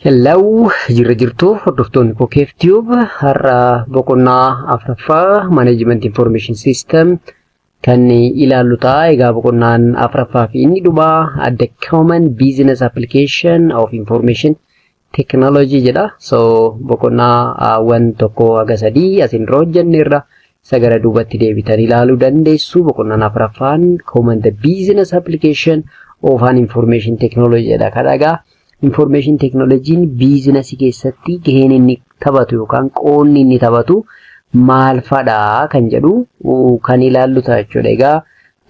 Hello, jirra jirtu hordoftoonni Kokeef Tube. Har'a boqonnaa afuraffaa Management Information System kan ilaallu ta'a. Egaa boqonnaan afuraffaa fi inni dhumaa The Common Business Application of Information Technology jedha. So boqonnaawwan tokko haga sadii asin dura hojjenneerra, isa gara duubatti deebitan ilaaluu dandeessu. Boqonnaan afuraffaan Common the Business Application of an Information Technology jedha. Kana egaa Information Technology'n businessii keessatti gaheen inni taphatu yookaan qoonni inni taphatu maal fadhaa kan jedhu kan ilaallu ta'a jechuudha. Egaa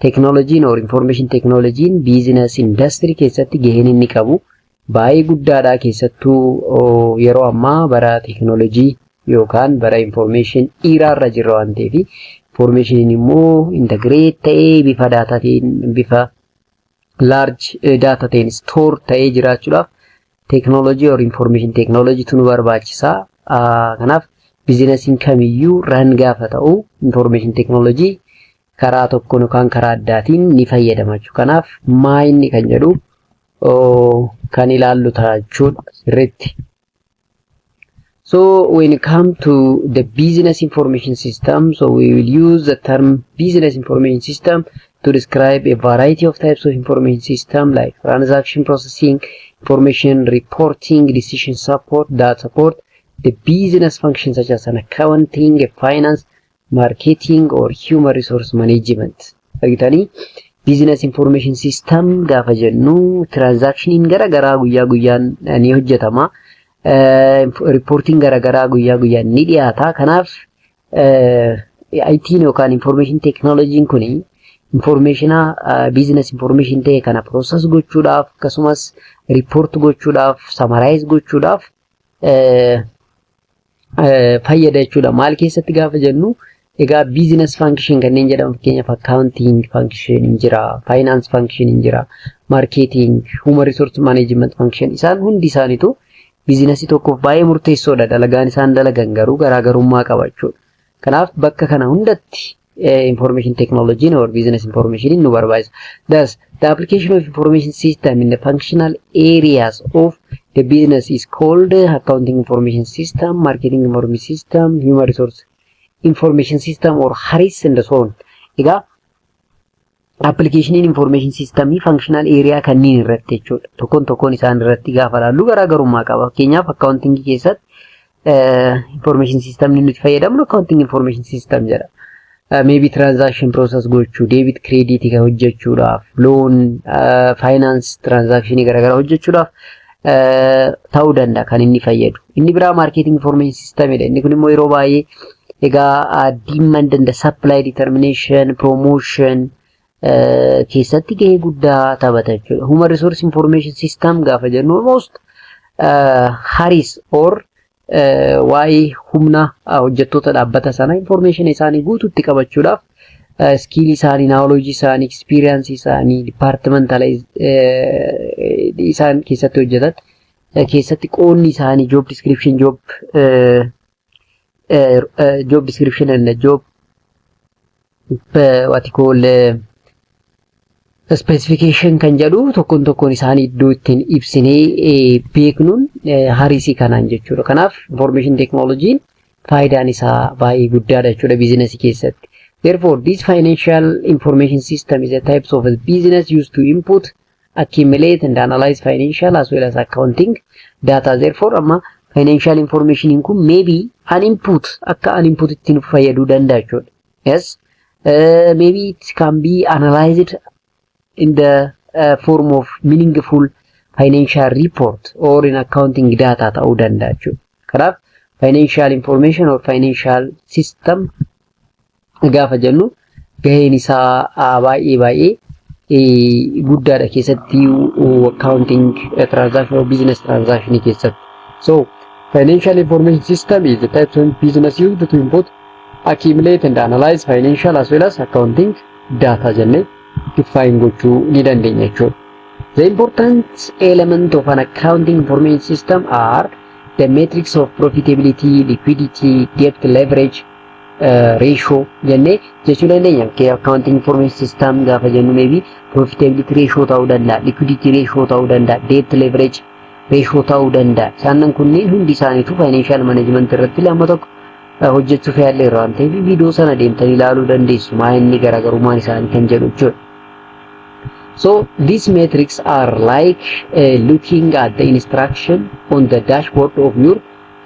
teknooloojiin or information technology'n business industry keessatti gaheen inni qabu baay'ee guddaadha. Keessattuu yeroo ammaa bara teknooloojii yookaan bara information era irra jirra waan ta'eef, informationiin immoo integrate ta'ee bifa dataatiin, bifa large data ta'een store ta'ee jiraachuudhaaf teknooloojii or information technologytu nu barbaachisa. Kanaaf businessiin kamiyyuu run gaafa ta'u information technology karaa tokkoon yookaan karaa addaatiin ni fayyadama jechuudha. Kanaaf maa inni kan jedhu kan ilaallu ta'a jechuudha sirriitti. So when it come to the business information system, so we will use the term business information system to describe a variety of types of information system like transaction processing, information reporting, decision support that support the business functions such as an accounting, finance, marketing or human resource management. Argitanii, business information system gaafa jennu transactioniin gara garaa guyyaa guyyaan ni hojjetama. Reportiin gara garaa guyyaa guyyaan ni dhiyaata. Kanaaf IT'n yookaan information technology'n kuni informationa business information ta'e kana process gochuudhaaf, akkasumas report gochuudhaaf, summarize gochuudhaaf fayyada jechuudha. Maal keessatti gaafa jennu, egaa business function kanneen jedhamu, fakkeenyaaf accounting function hin jira, finance function hin jira, marketing, human resource management function, isaan hundi isaaniitu businessii tokkoof baay'ee murteessoodha. Dalagaan isaan dalagan garuu garaagarummaa qaba jechuudha. Kanaaf bakka kana hundatti information technology or business information nu barbaachisa. Thus, the application of information system in the functional areas of the business is called accounting information system, marketing information system, human resource information system or HRIS and so on. Egaa applicationiin information systemii functional area kanneen irratti jechuudha. Tokkoon tokkoon isaan irratti gaafa ilaallu garaagarummaa qaba. Fakkeenyaaf accounting keessatti information system nuti fayyadamnu accounting information system jedha. Maybe transaction process gochuu, debit credit hojjechuudhaaf, loan, finance transaction garaagaraa hojjechuudhaaf ta'uu danda'a kan inni fayyadu. Inni biraa marketing information system dha. Inni kun immoo yeroo baay'ee egaa demand and supply determination, promotion keessatti gahee guddaa taphata jechuudha. Human resource information system gaafa jennu almost HRIS or waa'ee humna hojjettoota dhaabbata sana information isaanii guutuutti qabachuudhaaf, skillii isaanii, knowledge isaanii, experience isaanii, departmental isaan keessatti hojjetan keessatti qoonni isaanii, job description and job what you call specification kan jedhu tokkoon tokkoon isaanii iddoo ittiin ibsinee beeknuun HRISii kanaan jechuudha. Kanaaf information technology'n faayidaan isaa baay'ee guddaadha jechuudha businessii keessatti. Therefore, this financial information system is a type of a business used to input, accumulate and analyze financial as well as accounting data. Therefore, amma financial information kun maybe an input, akka an input ittiin fayyaduu danda'a jechuudha. Yes, maybe it can be analyzed in the form of meaningful financial report or in accounting data ta'uu danda'a jechuudha. Kanaaf financial information or financial system gaafa jennu gaheen isaa baay'ee baay'ee guddaadha, keessatti accounting transaction or business transaction keessatti. So financial information system is the type of business used to input, accumulate and analyze financial as well as accounting data jennee define gochuu ni dandeenya jechuudha. The important element of an accounting information system are the metrics of profitability, liquidity, debt leverage ratio jennee jechuu dandeenya. Accounting information system gaafa jennu maybe profitability ratio ta'uu danda'a, liquidity ratio ta'uu danda'a, debt leverage ratio ta'uu danda'a. Isaan kunneen hundi isaaniitu financial management irratti lama tokko hojjechuuf yaalleerra waan ta'eef viidiyoo sana deemtanii ilaaluu dandeessu. Maa inni garaagarummaan isaanii kan jedhu jechuudha. So these metrics are like looking at the instruction on the dashboard of your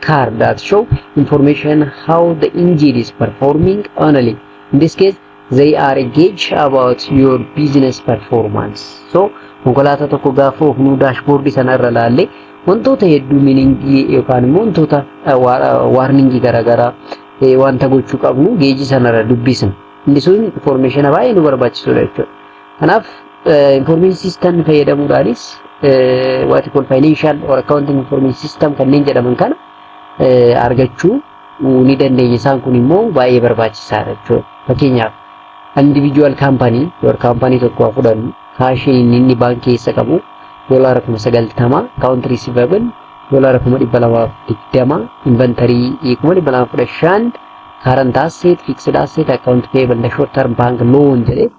car that show information how the engine is performing only. In this case, they are a gauge about your business performance. So konkolaataa tokko gaafa oofnu dashboardii sana irra laallee wantoota hedduu meaningii yookaan immoo wantoota warningii garaagaraa wanta gochuu qabnu gaugeii sanarra dubbisna. Inni sun information baay'ee nu barbaachisudha jechuudha. Kanaaf information system fayyadamuudhaanis what you call financial or accounting information system kanneen jedhaman kana argachuu ni dandeenya. Isaan kun immoo baay'ee barbaachisaadha jechuudha. Fakkeenyaaf, individual company your company tokko haa fudhannu. Cashiin inni baankii keessa qabu $90,000, account receivable $220,000, inventory 215,000, current asset, fixed asset, account payable, short term bank loan jedhee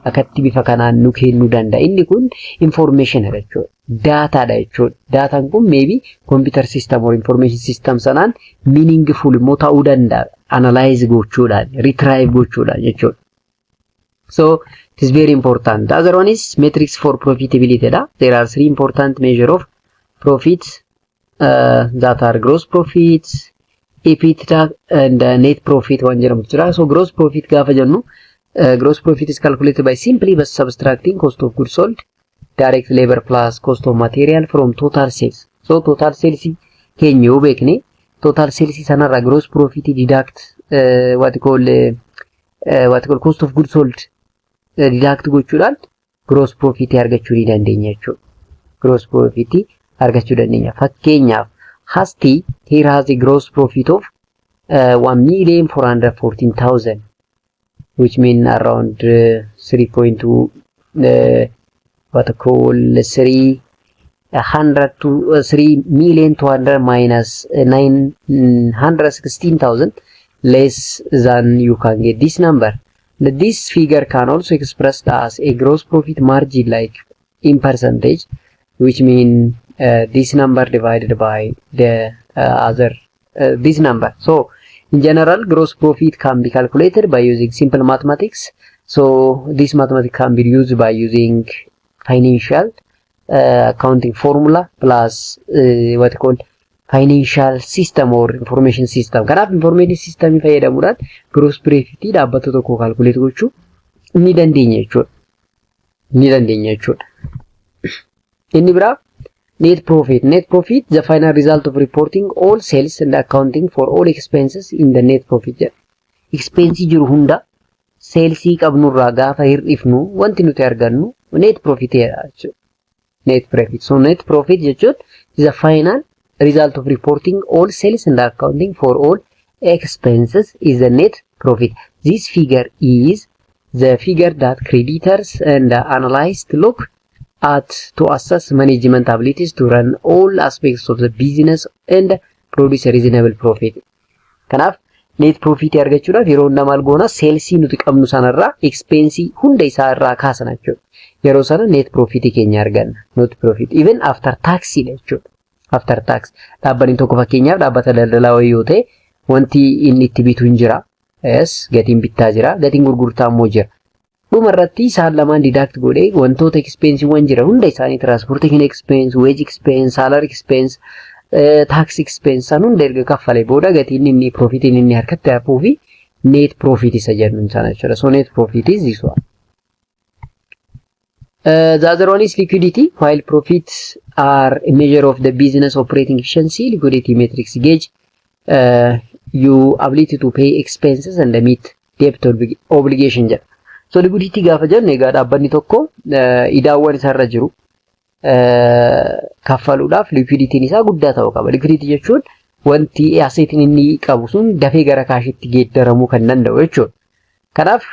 akkatti bifa kanaan nu kennuu danda'a. Inni kun information jechuudha. Daataadha jechuudha. Daataan kun maybe computer system or information system sanaan meaningful immoo ta'uu danda'a. Analyze gochuudhaan, retrieve gochuudhaan jechuudha. So it is very important. The other one is metrics for profitability dha. There are three important measure of profit that are gross profit, EBITDA and net profit waan jedhamu jira. So gross profit gaafa jennu, gross profit is calculated by simply by subtracting cost of goods sold, direct labor plus cost of material from total sales. So total sales keenya yoo beekne, total sales sanarraa gross profit deduct what you call cost of goods sold deduct gochuudhaan gross profit argachuu ni dandeenya jechuudha. Gross profit argachuu dandeenya. Fakkeenyaaf, Hasti here has a gross profit of 1,414,000, which mean around 3.2, what call 300 to 3 million 200 minus 916,000, less than you can get this number. This figure can also expressed as a gross profit margin, like in percentage, which mean this number divided by the other this number. So in general, gross profit can be calculated by using simple mathematics. So this mathematics can be used by using financial accounting formula plus what you call financial system or information system. Kanaaf information system fayyadamuudhaan gross profit dhaabbata tokko calculate gochuu ni dandeenya jechuudha. Ni dandeenya jechuudha. Inni biraa net profit. Net profit, the final result of reporting all sales and accounting for all expenses in the net profit jedha. Expense jiru hunda salesii qabnurraa gaafa hir'ifnu wanti nuti argannu net profit jechuudha. Net profit. So net profit jechuun is the final result of reporting all sales and accounting for all expenses is the net profit. This figure is the figure that creditors and analysts look at to assess management abilities to run all aspects of the business and produce a reasonable profit. Kanaaf net profit argachuudhaaf yeroo hundaa maal goona? Salesii nuti qabnu sanarraa expensii hunda isaa irraa kaasna jechuudha. Yeroo sana net profit keenya arganna. Net profit even after tax dha jechuudha. After tax, dhaabbanni tokko fakkeenyaaf dhaabbata daldalaa wayii yoo ta'e, wanti inni itti bitu hin jira. Yes, gatiin bittaa jira, gatiin gurgurtaa immoo jira. Dhuma irratti isaan lamaan deduct godhee wantoota expensiiwwan jiran hunda isaanii, transportation expense, wage expense, salary expense, tax expense san hunda erga kaffalee booda gatiin inni profitiin inni harkatti hafuu fi net profit isa jennu sana jechuudha. So net profit is this one. The other one is liquidity. While profits are a measure of the business operating efficiency, liquidity metrics gauge your ability to pay expenses and meet debt obligation jedha. So liquidity gaafa jennu egaa dhaabbanni tokko idaawwan isarra jiru kaffaluudhaaf liquiditiin isaa guddaa ta'uu qaba. Liquidity jechuun wanti assetiin inni qabu sun dafee gara cashitti geeddaramuu kan danda'u jechuudha. Kanaaf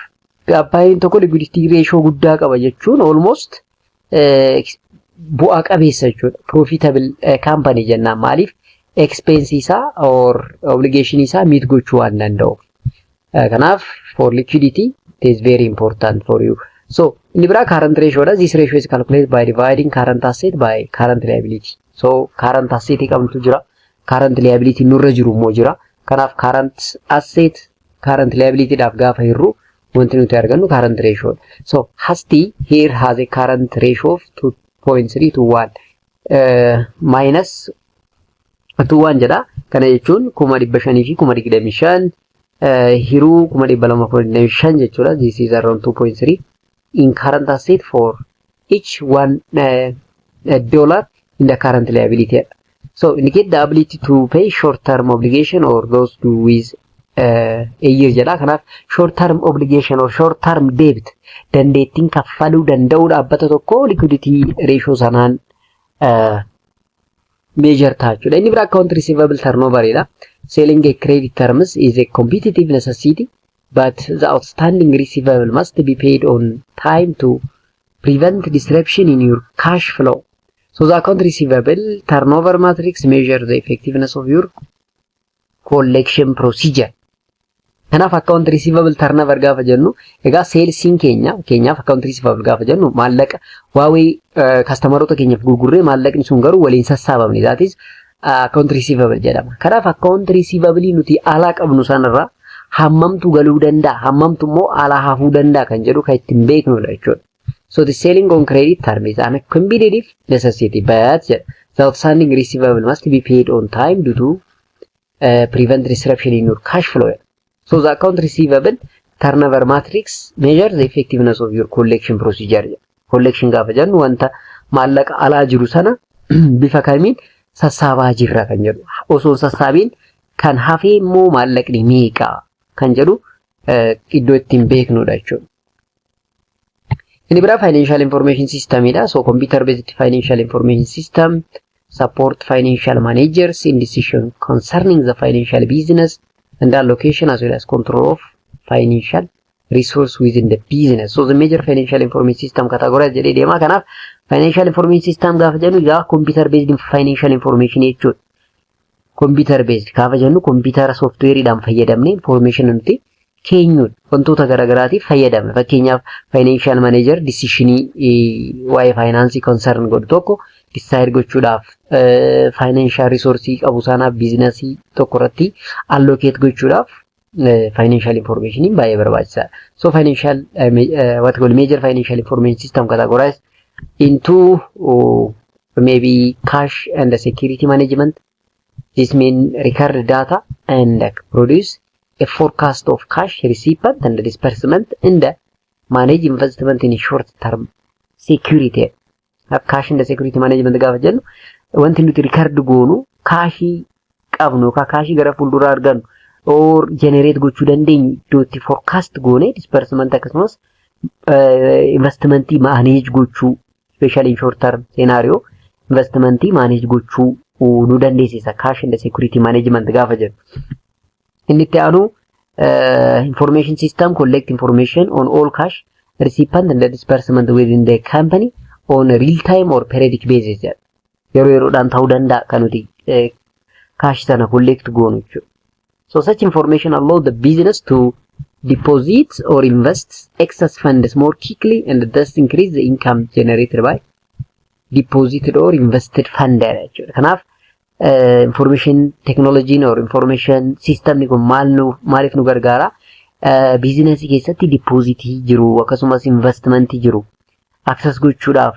kaampaaniin tokko liquidity ratio guddaa qaba jechuun almost bu'aa qabeessa jechuudha. Profitable company jennaan. Maaliif? Expense isaa or obligation isaa meet gochuu waan danda'uuf. Kanaaf for liquidity it is very important for you. So inni biraa current ratio dha. This ratio is calculated by dividing current asset by current liability. So current asset qabnutu jira. Current liability nurra jiru immoo jira. Kanaaf current asset current liability dhaaf gaafa hirru wanti nuti argannu current ratio. So Hasti here has a current ratio of 2.3 to 1 minus 2 1 jedha. Kana jechuun 525,025 hiruu 225,000 jechuudha. This is around 2.3 in current asset for each $1 in the current liability. So indicate the ability to pay short term obligation or those due with a year jedha. Kanaaf short term obligation or short term debt dandeettiin kaffaluu danda'uu dhaabbata tokko liquidity ratio sanaan measure ta'a jechuudha. Inni biraa account receivable turnover dha. Selling a credit terms is a competitive necessity, but the outstanding receivable must be paid on time to prevent disruption in your cash flow. So the account receivable turnover matrix measure the effectiveness of your collection procedure. Kanaaf account receivable turnover gaafa jennu, egaa salesiin keenya, fakkeenyaaf account receivable gaafa jennu, maallaqa waawee customeroota keenyaaf gurgurree maallaqni sun garuu waliin sassaabamne, that is account receivable jedhama. Kanaaf account receivable nuti alaa qabnu sanarraa hammamtu galuu danda'a, hammamtu immoo alaa hafuu danda'a kan jedhu kan ittiin beeknudha jechuudha. So the selling on credit term is an competitive necessity, but the outstanding receivable must be paid on time due to prevent disruption in your cash flow. So the account receivable turnover matrix measures the effectiveness of your collection procedure. Collection gaafa jennu wanta maallaqa alaa jiru sana bifa kamiin sassaabaa jirra kan jedhu. Osoo sassaabiin kan hafee immoo maallaqni meeqa kan jedhu iddoo ittiin beeknudha jechuudha. Inni biraa financial information systemidha. So computer based financial information system support financial managers in decision concerning the financial business and allocation as well as control of financial resource within the business. So the major financial information system categories jedhee deema. Kanaaf financial information system gaafa jennu egaa computer based financial information jechuudha. Computer based gaafa jennu computer softwareidhaan fayyadamne information nuti keenyudha. Wantoota garaagaraatiif fayyadamna. Fakkeenyaaf financial manager decisionii waa'ee faayinaansii concern godhu tokko decide gochuudhaaf, financial resource qabu sanaaf businessii tokko irratti allocate gochuudhaaf financial information baay'ee barbaachisaadha. So financial what call major financial information system categorized into maybe cash and security management. This mean record data and produce a forecast of cash recipient and disbursement and manage investment in short term security. Cash and security management gaafa jennu wanti nuti record goonu cashii qabnu yookaan cashii gara fuulduraa argannu or generate gochuu dandeenyu iddoo itti forecast goone disbursement akkasumas investmentii manage gochuu, especially in short term scenario investmentii manage gochuu nu dandeessisa cash and security management gaafa jennu. Inni itti aanu information system collect information on all cash recipient and disbursement within the company on a real time or periodic basis jedha. Yeroo yeroodhaan ta'uu danda'a kan nuti cash sana collect goonu jechuudha. So such information allow the business to deposit or invest excess funds more quickly and thus increase the income generated by deposited or invested fund jechuudha. Kanaaf information technology or information system kun maal nu maaliif nu gargaara? Businessii keessatti depositii jiru akkasumas investmentii jiru access gochuudhaaf,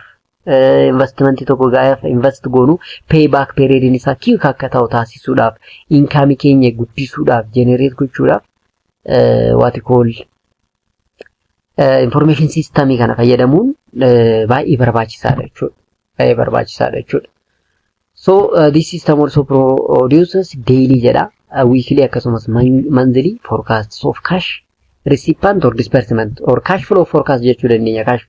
investmentii tokko gaafa invest goonu payback periodiin isaa quick akka ta'u taasisuudhaaf, incomeii keenya guddisuudhaaf, generate gochuudhaaf what call information systemii kana fayyadamuun baay'ee barbaachisaadha jechuudha. Baay'ee barbaachisaadha jechuudha. So this system also produces daily jedha, weekly akkasumas monthly forecasts of cash recipient or disbursement or cash flow forecast jechuu dandeenya. Cash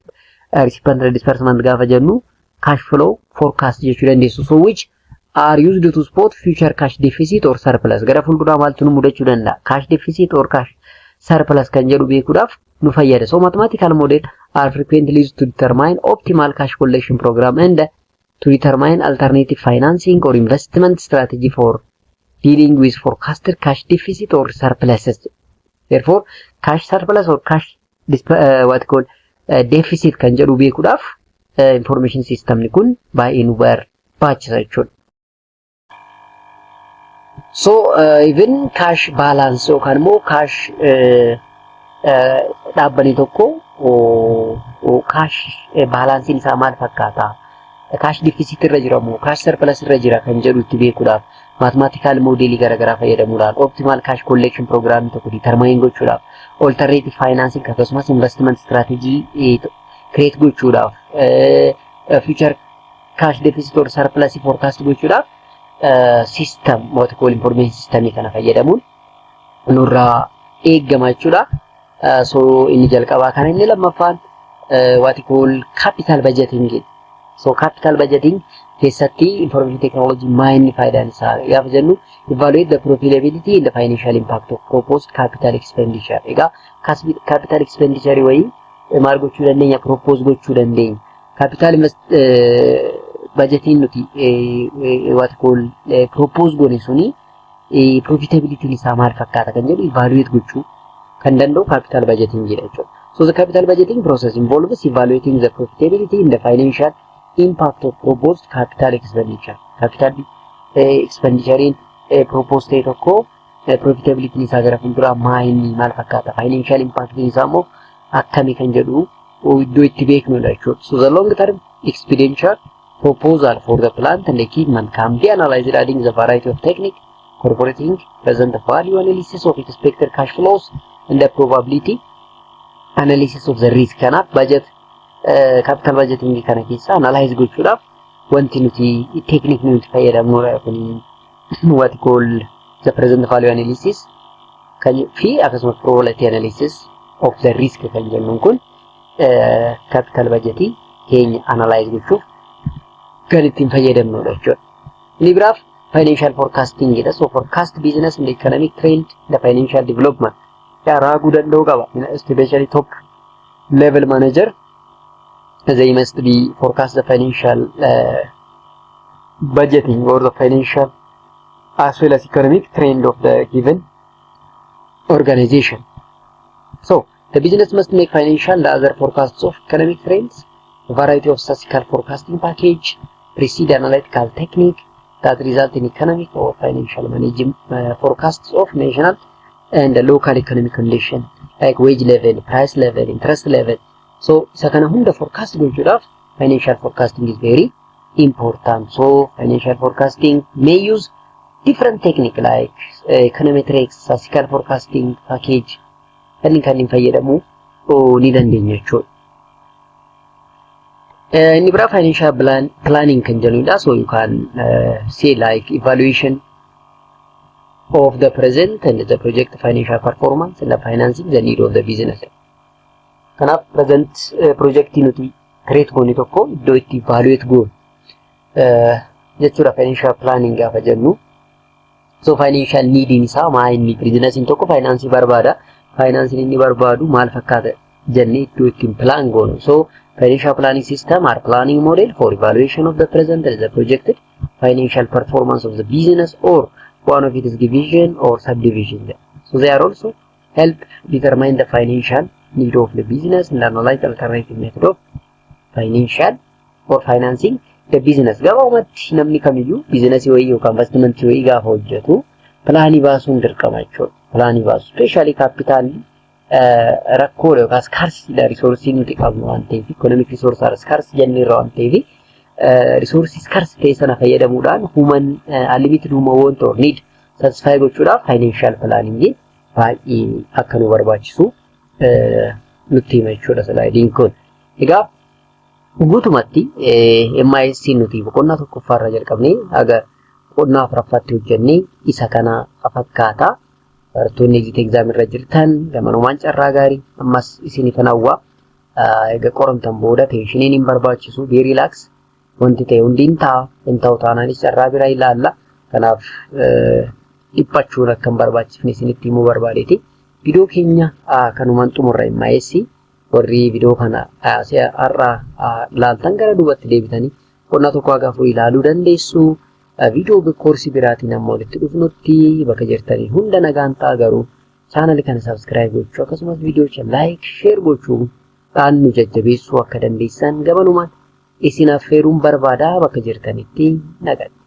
recipient or disbursement gaafa jennu cash flow forecast jechuu dandeessu. So which are used to spot future cash deficit or surplus. Gara fuulduraa maaltu nu mudachuu danda'a? Cash deficit or cash surplus kan jedhu beekuudhaaf nu fayyada. So mathematical model are frequently used to determine optimal cash collection program and to determine alternative financing or investment strategy for dealing with forecasted cash deficit or surpluses. Therefore, cash surplus or cash what called deficit kan jedhu beekuudhaaf information systemni kun baay'ee nu Barbaachisa jechuudha. So even cash balance yookaan immoo cash dhaabbanni tokko cash balanceiin isaa maal fakkaata? Cash deficit irra jira moo cash surplus irra jira kan jedhu itti beekuudhaaf, mathematical modelii garaagaraa fayyadamuudhaan, optimal cash collection program tokko determine gochuudhaaf, alternative financing akkasumas investment strategy create gochuudhaaf, future cash deficit or surplus forecast gochuudhaaf system what call information system kana fayyadamuun nurraa eeggama jechuudha. So inni jalqabaa kana. Inni lammaffaan what call capital budgeting. So capital budgeting keessatti information technology maa inni faayidaan isaa gaafa jennu, evaluate the profitability and the financial impact of proposed capital expenditure. Egaa capital expenditure wayii maal gochuu dandeenya? Propose gochuu dandeenya. Capital budgetiin nuti what call propose goone suni profitability isaa maal fakkaata kan jedhu evaluate gochuu kan danda'u capital budgeting jedha jechuudha. So the capital budgeting process involves evaluating the profitability and the financial impact of proposed capital expenditure. Capital expenditure propose ta'e tokko profitability isaa gara fuulduraa maa inni maal fakkaata, financial impact isaa immoo akkami kan jedhu iddoo itti beeknudha jechuudha. So the long term expenditure proposal for the plant and equipment can be analyzed adding the variety of technique incorporating present value analysis of expected cash flows and the probability analysis of the risk. Kanaaf budget capital budgeting kana keessa analyze gochuudhaaf wanti nuti technique nuti fayyadamnudha kun what call the present value analysis kan fi akkasumas probability analysis of the risk kan jennuun kun capital budgetii keenya analyze gochuuf kan ittiin fayyadamnudha jechuudha. Inni biraaf financial forecasting jedha. So forecast business and economic trend, the financial development. Yaa raaguu danda'uu qaba. Especially top level manager, they must be forecast the financial budgeting or the financial as well as economic trend of the given organization. So the business must make financial and other forecasts of economic trends, a variety of statistical forecasting package, precede analytical technique that result in economic or financial management forecasts of national and local economic condition like wage level, price level, interest level. So isa kana hunda forecast gochuudhaaf financial forecasting is very important. So financial forecasting may use different technique like econometrics, statistical forecasting package kanneen fayyadamuu ni dandeenya jechuudha. Inni biraa financial planning kan jedhudha. So you can say like evaluation of the present and the project financial performance and the financing the need of the business. Kanaaf present projectii nuti create goone tokko iddoo itti evaluate goonu jechuudha financial planning gaafa jennu. So financial neediin isaa maa inni, businessiin tokko financeii barbaada. Financeiin inni barbaadu maal fakkaata jennee iddoo ittiin plan goonu. So financial planning system are planning model for evaluation of the present and the projected financial performance of the business or one of its division or subdivision. So they are also help determine the financial need of the business and analyze alternative method of financial or financing the business. Gabaabumatti namni kamiyyuu businessii wayii yookaan investmentii wayii gaafa hojjetu planii baasuun dirqama jechuudha. Planii baasu. Especially capitalli rakkoodha yookaan scarcedha resourceii nuti qabnu waan ta'eef, economic resource are scarce jenneerra waan ta'eef, resourceii scarce ta'e sana fayyadamuudhaan human unlimited human want or need satisfy gochuudhaaf financial planning baay'ee akka nu barbaachisu nutti hima jechuudha slideiin kun. Egaa guutumatti MIS nuti boqonnaa tokkoffaarra jalqabnee haga boqonnaa afuraffaatti hojjennee isa kana fakkaata. Barattoonni exit exam irra jirtan gamanumaan carraa gaarii ammas isiniifan hawwa. Egaa qoramtan booda tensioniin hin barbaachisu, be relax, wanti ta'e hundi hin ta'a, hin ta'u taanaanis carraa biraa ilaalla. Kanaaf dhiphachuun akka hin barbaachifne isinitti himuu barbaadeeti. Viidiyoo keenya kanumaan xumurra. MIS warri viidiyoo kana har'a ilaaltan gara duubatti deebitanii boqonnaa tokko haga afurii ilaaluu dandeessu. Viidiyoo koorsii biraatiin amma walitti dhufnutti bakka jirtanii hunda nagaan ta'a, garuu channelii kana subscribe gochuu akkasumas viidiyoocha like, share gochuudhaan nu jajjabeessuu akka dandeessan gamanumaan Isin affeeruun barbaada. Bakka jirtanitti nagaatti.